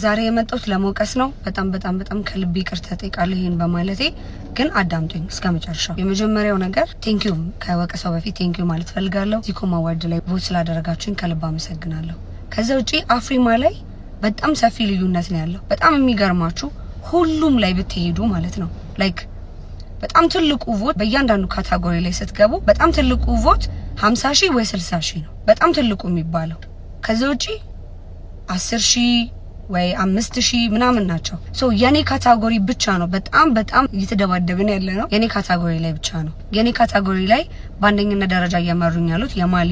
ዛሬ የመጣሁት ለመውቀስ ነው። በጣም በጣም በጣም ከልቤ ይቅርታ እጠይቃለሁ ይሄን በማለቴ፣ ግን አዳምጡኝ እስከ መጨረሻው። የመጀመሪያው ነገር thank you፣ ከወቀሳው በፊት thank you ማለት ፈልጋለሁ። ዚኮም award ላይ vote ስላደረጋችሁኝ ከልብ አመሰግናለሁ። ከዛ ውጪ አፍሪማ ላይ በጣም ሰፊ ልዩነት ነው ያለው። በጣም የሚገርማችሁ ሁሉም ላይ ብትሄዱ ማለት ነው፣ like በጣም ትልቁ vote በእያንዳንዱ category ላይ ስትገቡ በጣም ትልቁ vote 50 ሺህ ወይ 60 ሺህ ነው፣ በጣም ትልቁ የሚባለው። ከዛ ውጪ 10 ሺህ ወይ 5,000 ምናምን ናቸው። So የኔ category ብቻ ነው በጣም በጣም እየተደባደብን ያለ ነው። የኔ category ላይ ብቻ ነው። የኔ category ላይ በአንደኝነት ደረጃ እየመሩኝ ያሉት የማሊ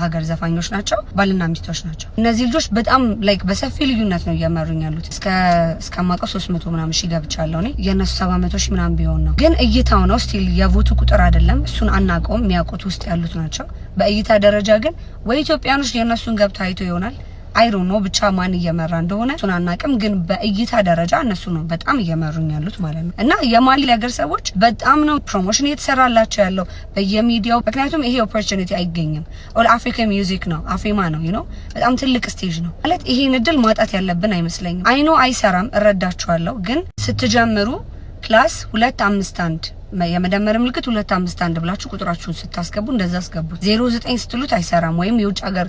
ሀገር ዘፋኞች ናቸው፣ ባልና ሚስቶች ናቸው። እነዚህ ልጆች በጣም like በሰፊ ልዩነት ነው እየመሩኝ ያሉት። እስከማውቀው 300 ምናምን ሺህ ገብቻለሁ እኔ፣ የእነሱ 700 ሺህ ምናምን ቢሆን ነው። ግን እይታው ነው still፣ የ vote ኡ ቁጥር አይደለም። እሱን አናውቀውም፣ የሚያውቁት ውስጥ ያሉት ናቸው። በእይታ ደረጃ ግን ወይ ኢትዮጵያኖች የእነሱን ገብተው አይቶ ይሆናል፣ I don't know፣ ብቻ ማን እየመራ እንደሆነ እሱን አናውቅም። ግን በእይታ ደረጃ እነሱ ነው በጣም እየመሩኝ ያሉት ማለት ነው። እና የማሊ ሀገር ሰዎች በጣም ነው promotion እየተሰራላቸው ያለው በየሚዲያው። ምክንያቱም ይሄ opportunity አይገኝም። All Africa music ነው፣ አፍሪማ ነው፣ በጣም ትልቅ stage ነው ማለት ይሄን እድል ማጣት ያለብን አይመስለኝም። I know አይሰራም፣ እረዳችኋለሁ። ግን ስትጀምሩ +251 የመደመር ምልክት 251 ብላችሁ ቁጥራችሁን ስታስገቡ እንደዛ አስገቡት። 09 ስትሉት አይሰራም። ወይም የውጭ ሀገር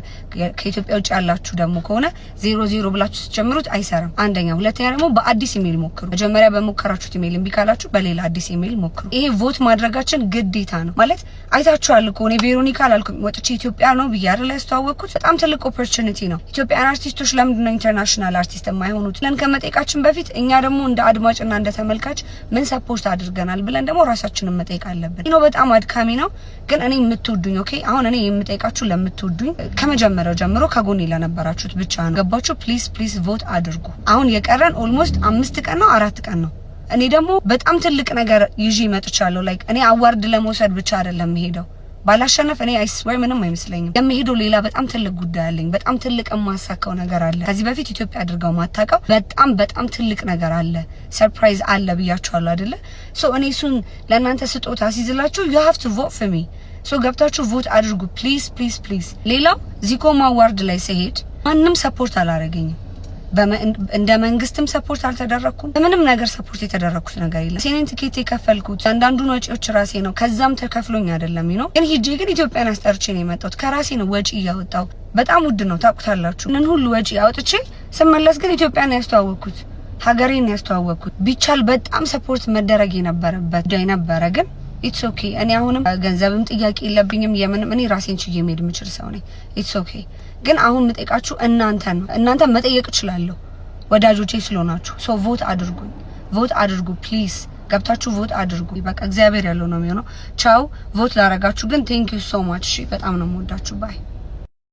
ከኢትዮጵያ ውጭ ያላችሁ ደግሞ ከሆነ 00 ብላችሁ ስትጀምሩት አይሰራም። አንደኛ። ሁለተኛ ደግሞ በአዲስ ኢሜል ሞክሩ። መጀመሪያ በሞከራችሁት ኢሜል እምቢ ካላችሁ በሌላ አዲስ ኢሜል ሞክሩ። ይሄ vote ማድረጋችን ግዴታ ነው ማለት አይታችኋል እኮ፣ እኔ ቬሮኒካ አላልኩም፣ ወጥቼ ኢትዮጵያ ነው ብዬ አይደል ያስተዋወቅኩት። በጣም ትልቅ opportunity ነው። Ethiopian አርቲስቶች ለምንድን ነው international አርቲስት የማይሆኑት ብለን ከመጠየቃችን በፊት እኛ ደግሞ እንደ አድማጭና እንደ ተመልካች ምን support አድርገናል ብለን ደግሞ ራሳችንን መጠየቅ አለብን። ነው በጣም አድካሚ ነው፣ ግን እኔ የምትወዱኝ፣ okay፣ አሁን እኔ የምጠይቃችሁ ለምትወዱኝ፣ ከመጀመሪያው ጀምሮ ከጎኔ ለነበራችሁት ብቻ ነው። ገባችሁ? Please, please vote አድርጉ። አሁን የቀረን almost 5 ቀን ነው፣ 4 ቀን ነው። እኔ ደግሞ በጣም ትልቅ ነገር ይዤ መጥቻለሁ። Like እኔ award ለመውሰድ ብቻ አይደለም የምሄደው። ባላሸነፍ እኔ I swear ምንም አይመስለኝም። የምሄደው ሌላ በጣም ትልቅ ጉዳይ አለኝ። በጣም ትልቅ የማሳካው ነገር አለ። ከዚህ በፊት ኢትዮጵያ አድርገው ማታውቀው በጣም በጣም ትልቅ ነገር አለ። Surprise አለ ብያችኋለሁ አይደለ? So እኔ እሱን ለእናንተ ስጦታ ሲዝላችሁ you have to vote for me። So ገብታችሁ vote አድርጉ please, please, please። ሌላው ዚኮም award ላይ ስሄድ ማንም support አላረገኝም። እንደ መንግስትም support አልተደረግኩም። በምንም ነገር support የተደረግኩት ነገር የለም። ሴኔን ትኬት የከፈልኩት አንዳንዱን ወጪዎች ራሴ ነው። ከዛም ተከፍሎኝ አይደለም። ግን ሂጄ ግን ኢትዮጵያን አስጠርቼ ነው የመጣሁት። ከራሴ ነው ወጪ እያወጣው። በጣም ውድ ነው ታውቁታላችሁ። እንን ሁሉ ወጪ አውጥቼ ስመለስ ግን ኢትዮጵያን ያስተዋወቅኩት፣ ሀገሬን ያስተዋወቅኩት። ቢቻል በጣም support መደረግ የነበረበት ጉዳይ ነበረ፣ ግን it's okay። እኔ አሁንም ገንዘብም ጥያቄ የለብኝም የምንም፣ እኔ ራሴን ችዬ መሄድ የምችል ሰው ነኝ። It's okay። ግን አሁን የምጠይቃችሁ እናንተ ነው። እናንተ መጠየቅ እችላለሁ ወዳጆቼ ስለሆናችሁ። So vote አድርጉኝ፣ vote አድርጉ please። ገብታችሁ vote አድርጉ። በቃ እግዚአብሔር ያለው ነው የሚሆነው። ቻው። Vote ላረጋችሁ ግን thank you so much። በጣም ነው የምወዳችሁ። Bye.